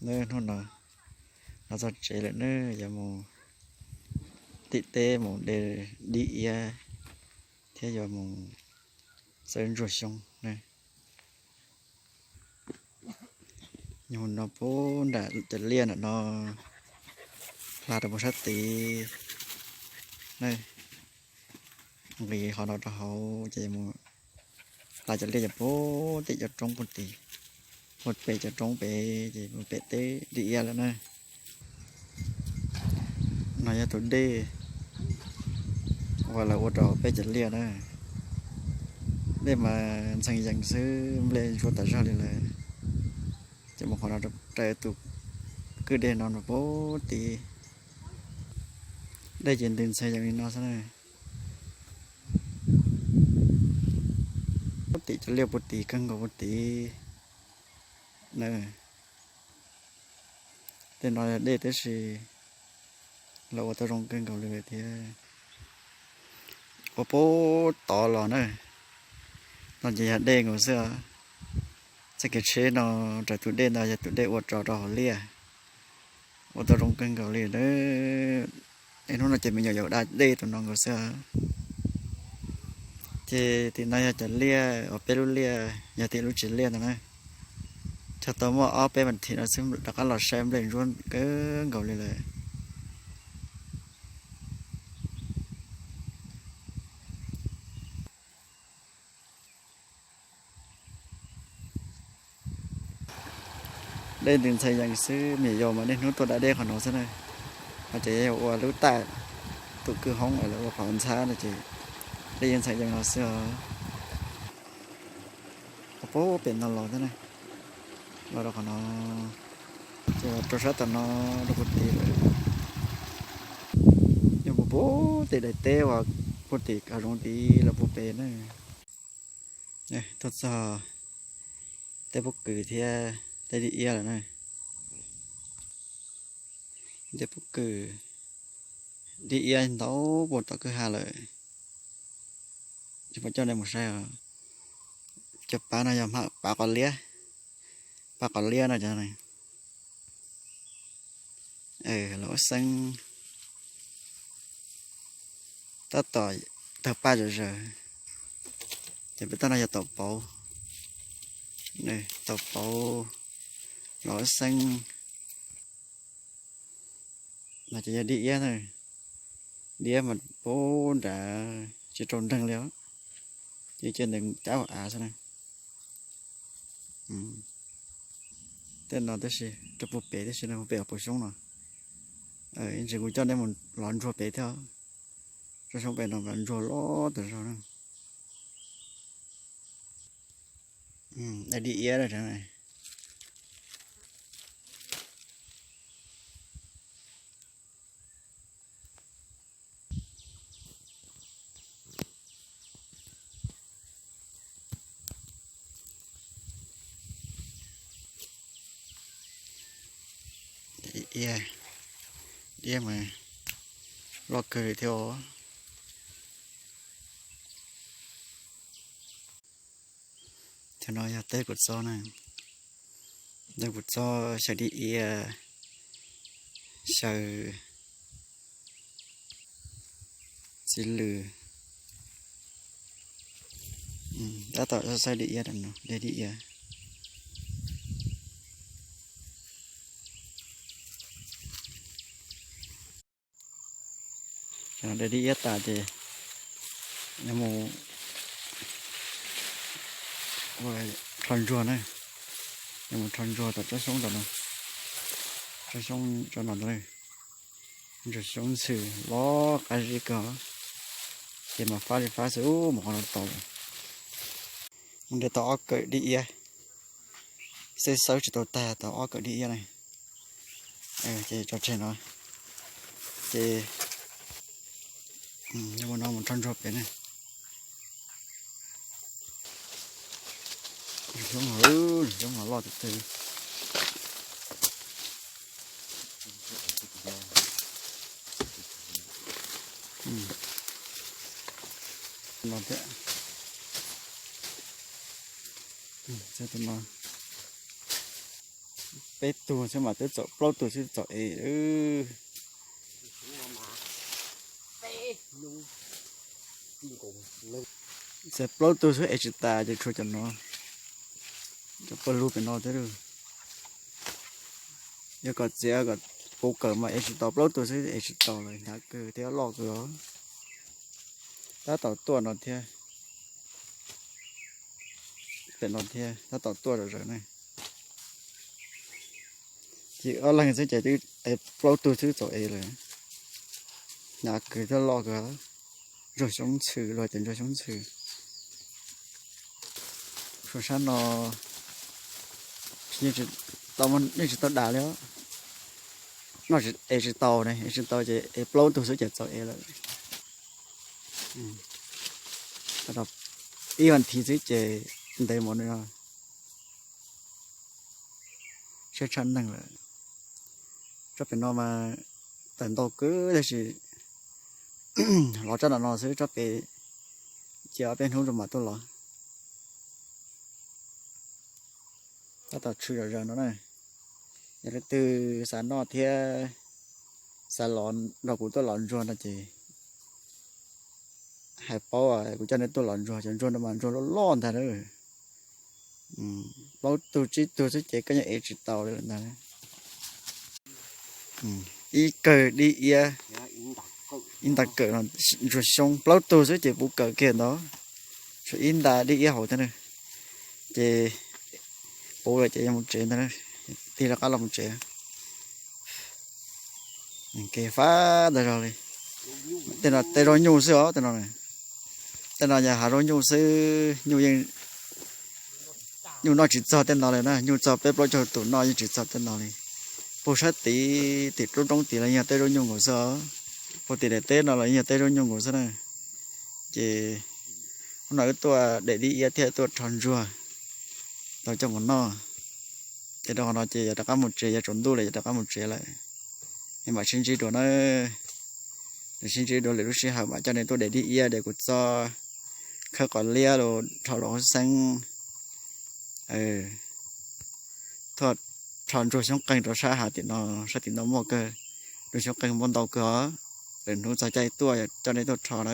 Hnub no los txog tsev lawm na, yuav mus tim teb mus de dib iab thiab yuav mus xawb ntsuag xyoob na. Nyob no puag nram cov liaj ntawm no hla rau puag sab tid na. Nqis qhov no rau hauv ces mus hla cov liaj ces puag tim cov roob puag tid, puag pem cov roob pem ces mus pem teb dib iab lawm na. No yog tus dej uas lawv ua rau peb cov liaj na. Dej mas ntxhee yees xwb, nplej ntsuab tas zog li lawm. Ces mus qhov no rau tus kwj dej no puag tid. Dej ces ntws ntxhee yees li no xwb na. Puag tim cov liaj puag tid kawg nkaus puag tid na. Tej no yog dej tab sis lawv ua tau zoo kawg nkaus li lawm thiab. Ua puag tod los na, no ces yog dej nkaus xwb os. Txoj kev tsheb no raws tus dej ntawd yog tus dej ua rau rau hauv liaj, ua tau zoo kawg nkaus li na. Es hnub no ces me nyuam yaus da dej tus no nkaus xwb os. Ces tim no yog cov liaj uas peb lub liaj yog tim lub tsev liaj ntawd na. Cog tau muaj ob peb vas thiv no xwb rov qab los saib nplej ntsuab kawg nkaus li lawm. Dej ntws ntxhee yees xwb, me nyuam yaus mas niaj hnub tuaj da dej qhov no xwb na. Qhov ces yog ua lub taj tus kwj hoob lawv ua qhov ntxhab no ces dej yeej ntxhee yees no xwb os. Puag pem no los thiab na, los rau qhov no, ces los rau sab tom no rau puag tid lawm. Yog mus puag tim daim teb uas puag tim hav zoov tid los puag pem na. Tuaj txog tej pob kws thiab tej dib iab lawm na. Tej pob kws, dib iab ntau puag tom kwj ha lawm. Tsis pom coj nej mus saib os. Cov pab no yog pab qos liab, pab qos liab no cov. Los ua xeeb tab tom tawg paj zom zaws. Ces peb toj no yog taum pauv, taum pauv los ua xeeb. No ces yog dib iab na, dib iab mas puag nrad tsis rau nreeg li os, ces cia nws cab hauv av xwb na. Tej no tab sis rau puag pem tab sis no puag pem hauv paus xyoob no. Ib ntsis kuv coj nej mus lov ntsuag pem thiab, tsob xyoob pem no mas ntsuag loj tas zog na. Dib iab. Dib iab mas loj kawg li thiab os. Cov no yog teb kuv txob na, teb kuv txob xyaw dib iab, xyaw txiv lws. Tab tom xyaw dib iab, de dib iab. De dib iab tas ces yuav mus rho ntsuag na, yuav mus rho ntsuag tom tsob xyoob tom no, tsob xyoob tsob no ntag. Ntsuag xyoob ntxhw loj qab zib kawg, ces mas fab li fab xwb ub, mus qhov no tau. Mus de tau ob kawm dib iab, xeb xawb tsis tau tag tau ob kawm dib iab na. Ces tso tseg no, ces mus no mus rho ntsuag pem na. Xyoob, xyoob mas loj tiag tiag. No thiab. Tus no. Peb tug xwb mas twb txaus, plaub tug xwb txaus es. Txawm plaub tug xwb es tsis tas ces tshuav cov no, cov pawg lug pem no thiab. Yog kom txiav kom puv kawm mas es tsis tau, plaub tug xwb es tsis tau lawm, hnyav kawg thiab loj kawg os. Tab tom tuaj no thiab, pem no thiab tab tom tuaj zom zaws ne. Ces ob leeg xwb ces twb es plaub tug xwb txaus es lawm, hnyav kawg thiab loj kawg. Ntsuag xyoob ntxhw, luag tias ntsuag xyoob ntxhw. Suav sab no yeej tsis tau dag li os. No es tsis tau ne, es tsis tau ces es plaub tug xwb ces txaus es lawm. Ib vas thiv xwb ces ntev mus no, siab tshaj neeg lawm. Tsob pem no mas tawm ntau kawg tab sis los tsob no no xwb, tsob pem cia ob peb hnub rau mam tuaj los. Tab tom tshwm zom zaws no na. Yog leej twg xav noj thiab xav los nrog kuv tuaj los ntsuag no ces hais paub, kuv coj nej tuaj los ntsuag. Cov ntsuag no mas ntsuag loj loj ntag na. Plaub tug tsib tug xwb ces koj yeej ev tsis tau li ntag. Ib kawm dib iab, ib nta kawm no, ntsuag xyoob, plaub tug xwb ces puv kawm kiag ntawd. Tshuav ib nta dib iab hauv thiab na. Ces puv lawm ces yuav mus tsev ntag, tig rov qab los mus tsev. Kev fab ntag zog li. Tej no tej zaub nyuj xwb os, tej no. Tej no yog hav zaub nyuj xwb, nyuj yeej, nyuj noj tsis txog tej no li na, nyuj txog peb plaub caug tus noj yeej tsis txog tej no li. Puag sab tid tim roob roob tid los yog tej zaub nyuj nkaus xwb os. Puag tim daim teb no los yog tej zaub nyuj nkaus xwb na. Ces hnub no wb tuaj de dib iab thiab tuaj rho ntsuag tau coj mus noj. Ces rau qhov no ces yuav rov qab mus tsev, yuav tsaus ntuj lawm yuav rov qab mus tsev lawm. Es mam sib ntsib dua na. Sib ntsib dua lwm lub sij hawm mam coj nej tuaj de dib iab, de kuv txoj, khawb qos liab los rho los hub xeeb. Tuaj rho ntsuag xyoob qeeg rau sab hav tim no, sab tim no muaj kawg, ntsuag xyoob qeeg muaj ntau kawg os. Lwm hnub txog caij tuaj coj nej tuaj rho na.